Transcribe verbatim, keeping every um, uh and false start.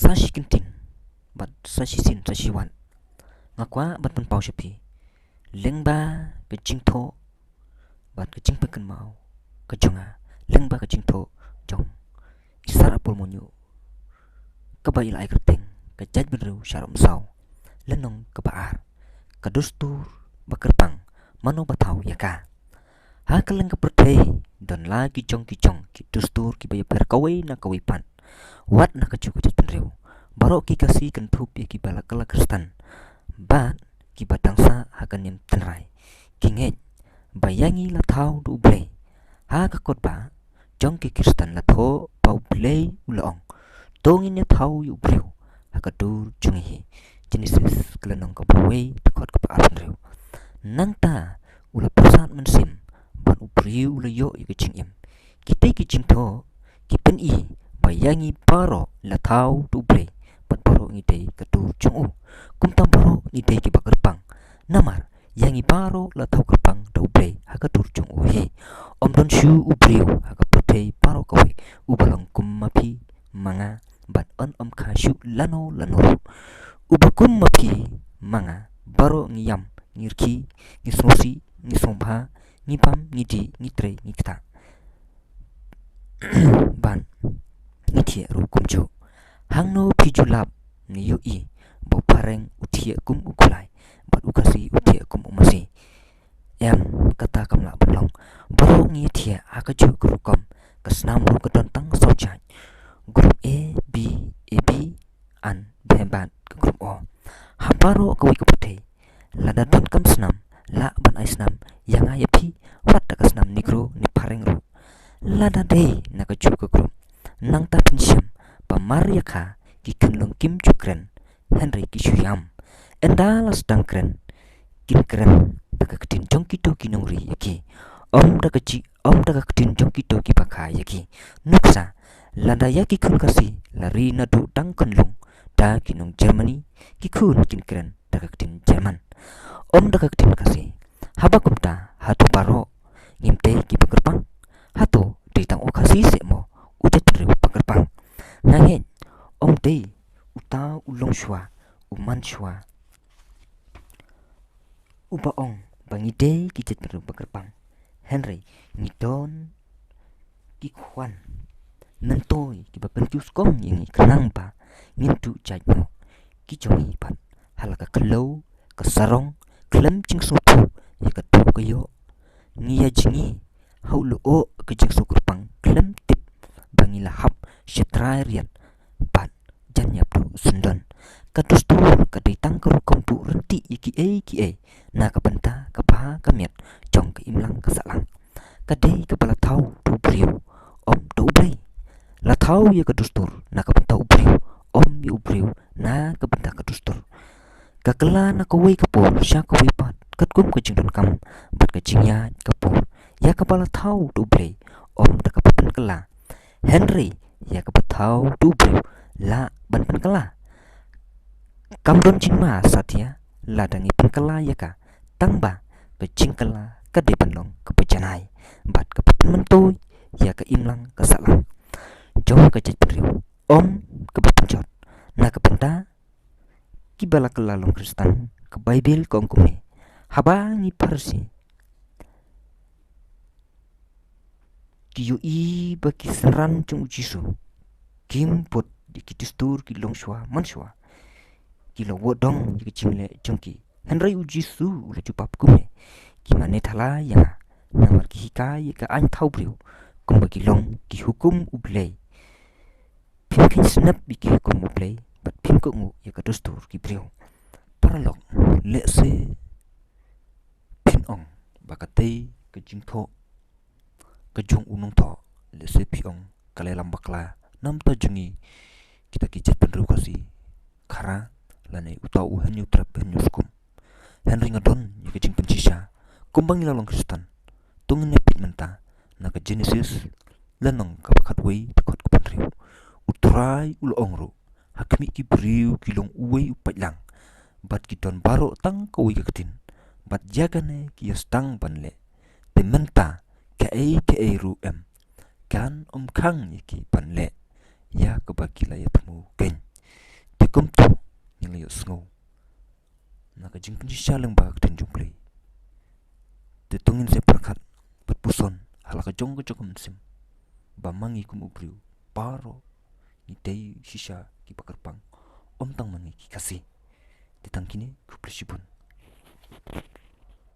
Sa shi kyntien bad sa shi sien sa shi wat nga kwah ban pynpaw sha phi lyngba ka jingthoh bad ka jingpynkynmaw ka jong nga lyngba ka jingthoh jong i Sar Apol Monyu, kaba i la ai kyrteng ka jaitbynriew Sharumsaw, lynnong kaba ar, ka dustur ba kyrpang, mano ba thaw ïa ka. Ha kylleng ka pyrthei don la ki jong ki jong ki dustur kiba ïapher kawei na kawei pat, wat na kajuh ka jaitbynriew. Baroh ki Khasi kynthup ïa kiba la kylla Khristan bad kiba dang sah ha ka niam tynrai, ki ngeit ba ïa ngi la thaw da U Blei. Ha ka kot ba jong ki Khristan la thoh ba U Blei u la ong, to ngin ïa thaw ïa u briew ha ka dur jong ngi hi. Genesis ka lynnong kaba wei, dkhot kaba arphew hynriew. Nangta u la pyrsad mynsiem bad u briew u la ïoh ïa ka jingim. Kitei ki jingthoh ki pyni ba ïa ngi baroh la thaw da U Blei bad baroh ngi dei ka dur jong u. Kumta baroh ngi dei kiba kyrpang, namar ïa ngi baroh la thaw kyrpang da U Blei ha ka dur jong u hi. Ym don shuh u briew ha ka pyrthei baroh kawei uba long kum ma phi ma nga, bad yn ym kha shuh lano lano ruh uba kum ma phi ma nga. Baroh ngi ïam, ngi rkhie, ngi sngewsih, ngi sngewbha, ngi bam, ngi dih, ngi trei, ngi ktah, bad ngi thiah ruh kumjuh. Hangno phi ju lap, ngi ïohi ba u phareng u thiah kum u kulai bad u Khasi u thiah kum u masi? Em, kata kam lah ban long. Baroh ngi thiah ha kajuh ka rukom. Ka snam ruh ka don tang saw jait, grup A, B, A B, and B bad ka grup O. Ha baroh kawei ka pyrthei, lada donkam snam, lah ban ai snam ïa nga ïa phi, wat da ka snam Negro ne phareng ruh. Lada dei na kajuh ka grup, nangta phin shem ba mar ïa ka ki khunlung kim ju kren, hynrei ki shu ïam. Ynda la sdang kren, kin kren da ka ktien jong kito ki nongri ïa ki, ym da ka ji ym da ka ktien jong kito kiba kha ïa ki. Nuksa, lada ïa ki khun Khasi la ri naduh dang khunlung da ki nong Germany, ki khun kin kren da ka ktien German, ym da ka ktien Khasi. Haba kumta, hato baroh ngim dei kiba kyrpang? Hato dei tang u Khasi seh mo u jaitbynriew ba kyrpang? Nga ngeit ym dei uta u longshuwa u mansuwa uba ong ba ngi dei ki jaitbynriew ba kyrpang, hynrei ngi don ki khwan myntoi kiba pynkiew skom ïa ngi khnang ba ngin duh jait noh. Ki jong ngi pat ha la ka khlaw ka sarong, khlem jingsngewthuh ïa ka duh ka ïoh. Ngi ïa jngi ha u lyoh ka jingsngewkyrpang, khlem tip ba ngi la hap sha trai riat bad jan ïap duh syndon. Ka dustur ka dei tang ka rukom buh ryntih ïa kiei kiei na ka bynta ka bha ka miat jong ka imlang ka sahlang. Ka dei kaba la thaw da u briew, ym da U Blei. La thaw ïa ka dustur na ka bynta u briew, ym ïa u briew na ka bynta ka dustur. Ka kylla na kawei ka por sha kawei pat katkum ka jingdonkam bad ka jingïaid ka por. Ïa kaba la thaw da U Blei, ym da kaba pynkylla, hynrei ïa kaba thaw da u briew lah ban pynkylla. Kam don jingma satia lada ngi pynkylla ïa ka, tangba ka jingkylla ka dei ban long kaba janai bad kaba pynmyntoi ïa ka imlang ka sahlang jong ka jaitbynriew, ym kaba pynjot. Na ka bynta kiba la kylla long Khristan, ka Baibl ka ong kumne: Haba ngi Pharisi ki ïohi ba ki synran jong u Jisu kim bud ïa ki dustur ki longshuwa manshuwa, ki la wad dong ïa ka jingleh jong ki. Hynrei u Jisu u la jubab kumne: Ki mane thala ïa nga, namar ki hikai ïa ka aiñ thaw briew kumba ki long ki hukum U Blei. Phim kheiñ snep ïa ki hukum U Blei bad phim kohnguh ïa ka dustur ki briew. Paralok, lehse phin ong ba katei ka jingthoh ka jong u nongthoh, lehse phi ong ka la ïalam bakla na ka bynta jong ngi kita ki jaitbynriew Khasi, Khara, lane uta u Hynñiewtrep Hynñiewskum. Hynrei nga don ïa ka jingpynshisha kumba ngi la long Khristan. To ngin ïa peit mynta na ka Genesis lynnong kaba khatwei, dkhot kaba hynriew. U Trai u la ong ruh: Ha khmih ki briew ki long uwei u paidlang bad ki don baroh tang kawei ka ktien, bad ïa kane ki ïa sdang ban leh. Te mynta kaei kaei ruh em kan ym khang ïa ki ban leh ïa kaba ki la ïa thmu keiñ. kumto ngin la ïohsngew na ka jingpynshisha lyngba ka ktien jong U Blei. Te to ngin sa pyrkhat bad puson ha la ka jong ka jong ka mynsiem ba ma ngi kum u briew baroh ngi dei shisha kiba kyrpang, ym tang ma ngi ki Khasi. Te tang kine, khublei shibun.